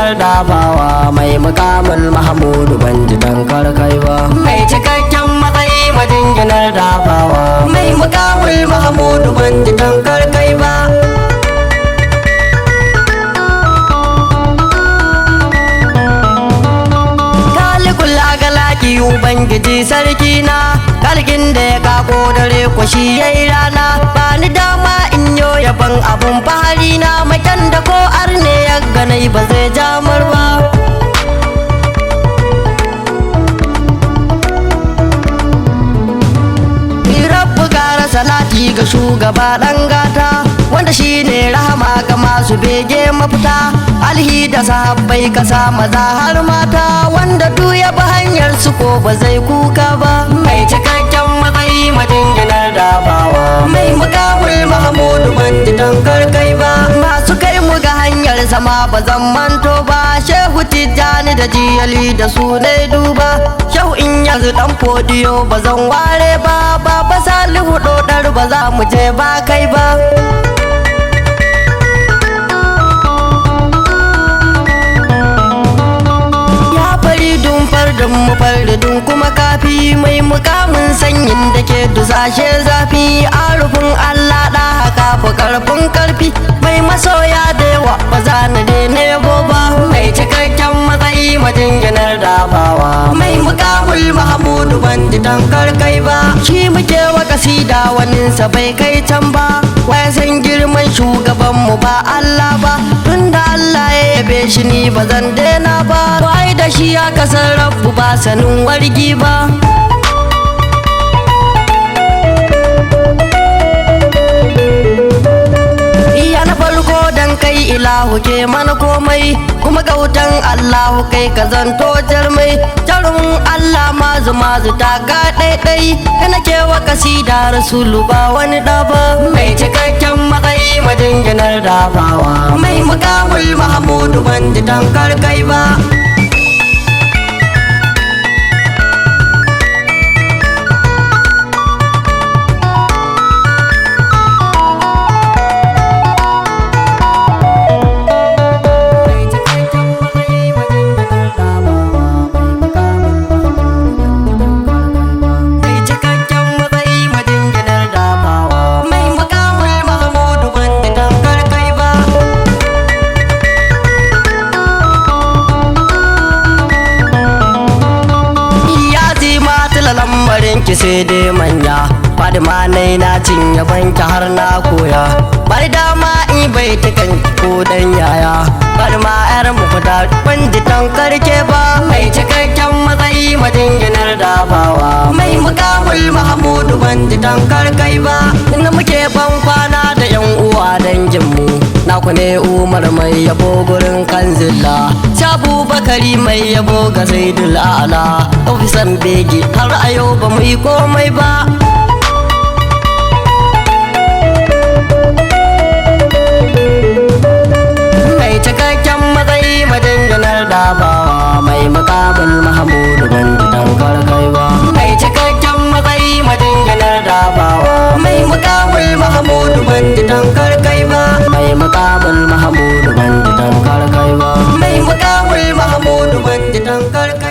Majinginar dafawa mai mukamul Mahamudu ban ji tankar kai ba. Mai cikakken matsayi majinginar dafawa mai mukamul Mahamudu ban ji tankar kai ba. Kalikul agalaki ubangiji sarki na, kalkin da ya kako dare ko shi yayi rana. Ba ni dama in yo yaban abun fahari na, makan da ko arne ya ganai ba zai jamar ba. Rabbu kara salati ga shugaba dan gata, wanda shine rahama ga masu bege mafita. Alhi da sahabbai kasa maza har mata, wanda du ya bi hanyar su ko ba zai kuka ba. Mai cikakken matsayi majinginar dabawa mai mukamul Mahamudu ban ji tankar kai ba. Masu kai mu ga hanyar sama ba zan manto ba, Shehu Tijjani da Jiyali da su ne duba. Shehu in yanzu dan fodiyo ba zan ware ba, Baba Salihu dodar ba za mu je ba kai ba. Ya faridun fardun mu faridun kuma kafi, mai mukamin sanyin da ke dusashe zafi. Arufin Allah da haka fi karfin karfi, mai masoya da yawa ba za na daina yabo ba. Mai cikakken matsayi majinginar dafawa mai mukamul Mahamudu ban ji tankar kai ba. Shi muke wa kasida waninsa bai kai can ba, waya san girman shugaban mu ba Allah ba. Tunda Allah ya yabe shi ni ba zan daina ba, to ai da shi aka san rabbu ba sanin wargi ba. Iya na farko dan kai ilahu ke mana komai, kuma gautan Allahu kai ka zanto jarmai. Jarumin Allah mazu mazu ta ga ɗaiɗai, kana kewa kasida rasulu ba wani ɗaba. Mai cikakken matsayi majinginar dafawa mai mukamul Mahamudu ban ji tankar kai ba. Mai cikakken matsayi majinginar dafawa mai mukamul Mahamudu ban ji tankar kai ba. Ya ji matula lamarin ki sai dai manya, Fadima nai na cinye banki har na koya. Bari dama in bai tukan ko dan yaya, bari ma yar mu fita ban ji tankar ke ba. Mai cikakken matsayi majinginar dafawa mai mukamul Mahamudu ban ji tankar kai ba. Inda muke ban kwana da yan uwa danginmu, naku ne Umar mai yabo gurin kanzilla. Abubakari mai yabo ga Zaidul A'la, ofisan begi har a yau ba mu yi komai ba. Mai cikakken matsayi majinginar dafawa mai mukamul Mahamudu ban ji tankar kai ba. Mai cikakken matsayi majinginar dafawa mai mukamul Mahamudu ban ji tankar kai ba. Mai mukamul Mahamudu ban ji tankar kai ba. Mai mukamul Mahamudu ban ji tankar kai.